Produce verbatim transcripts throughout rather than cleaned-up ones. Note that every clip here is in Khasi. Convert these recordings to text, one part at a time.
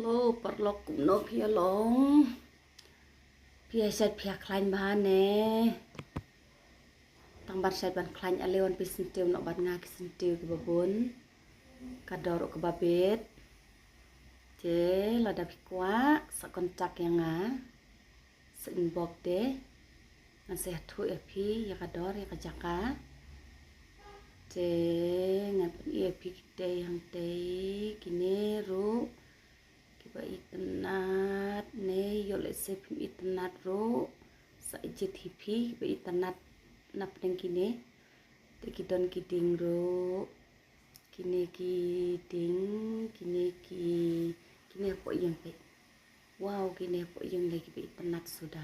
Hello paralok, kumno phi ïa long? Phi ïa shait phi ïa khlaiñ bha ne? Tang ban shait ban khlaiñ ale wan phi syntiew noh bad nga ki syntiew kiba bun. Ka dor ruh kaba bit. Te lada phi kwah sa contact ïa nga. Sa inbox te. Ngan sa ïathuh ïa phi ïa ka dor ïa ka jaka. Te ngan pyni ïa phi kitei hangtei, kine ruh kiba itynnad ne, ïoh lehse phim itynnad ruh. Sa jied hi phi kiba itynnad na pdeng kine. Te ki don ki ding ruh. Kine ki ding, kine ki, kine hapoh ïing peit. Wow, kine hapoh ïing lei kiba itynnad suda.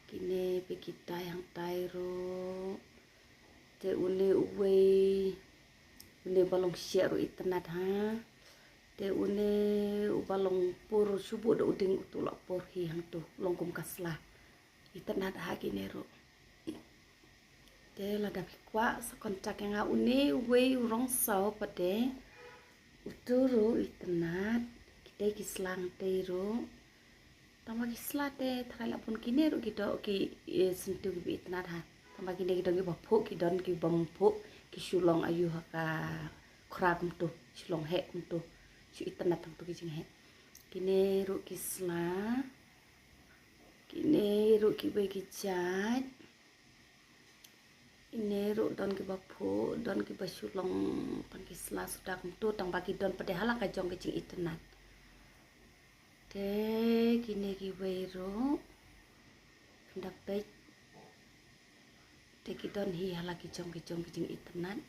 Kine peit kitai hangtai ruh. Te une uwei, une ba long shiah ruh itynnad ha. Te une uba long pur shu buh da u ding utu la pur hi hangtu, long kum ka sla. Itynnad ha kine ruh. Te lada phi kwah sa contact ïa nga, une uwei u rong saw pat de. Utu ruh itynnad. Kitei ki sla tei ruh. Tangba ki sla te tharai la bun, kine ruh ki dor ki, eh, syntiew kiba itynnad ha. Tangba kine ki don kiba phuh, ki don kiba ym phuh, ki shu long ayu ha ka khra kumtu, shu long heh kumtu. Shu itynnad tangtu ki jingheh. Kine ruh ki sla. Kine ruh kiwei ki jait. Ine ruh don kiba phuh, don kiba shu long tang ki sla suda kumtu, tangba ki don pat de ha la ka jong ka jingitynnad. Te kine kiwei ruh pynda peit. Te ki don hi ha la ki jong ki jong ki jingitynnad.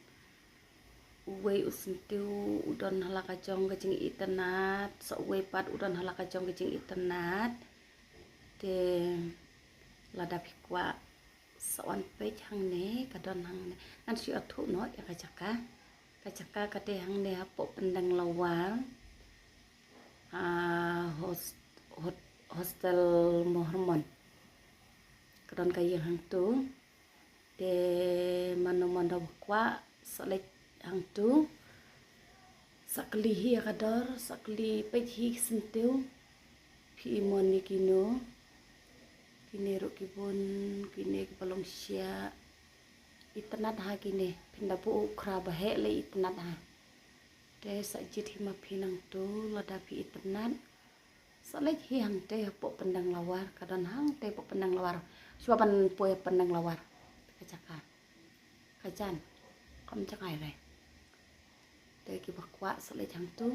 Uwei u syntiew u don ha la ka jong ka jingitynnad, sa uwei pat u don ha la ka jong ka jingitynnad. Te lada phi kwah sa wan peit hangne, ka don hangne. Ngan shu ïathuh noh ïa ka jaka. Ka jaka ka dei hangne hapoh Pyndenglawar. Ah, hos-, hot-, hostel Mohormon. Ka don ka ïing hangtu. Te mano mano ba kwah sa leit hangtu. Sa kylli hi ïa ka dor, sa kylli peit hi ki syntiew. Phi i mon ïa kino. Kine ruh ki bun, kine kiba long shiah. Itynnad ha kine, phin da buh u khra ba heh lei itynnad ha. Te sa jied hi ma phi nangtu, lada phi itynnad. Sa leit hi hangtei hapoh Pyndenglawar, ka don hangtei hapoh Pyndenglawar. Shuwa ban poi Pyndenglawar. Ka jaka. Ka jan. Kam jaka re. Te kiba kwah sa leit hangtu.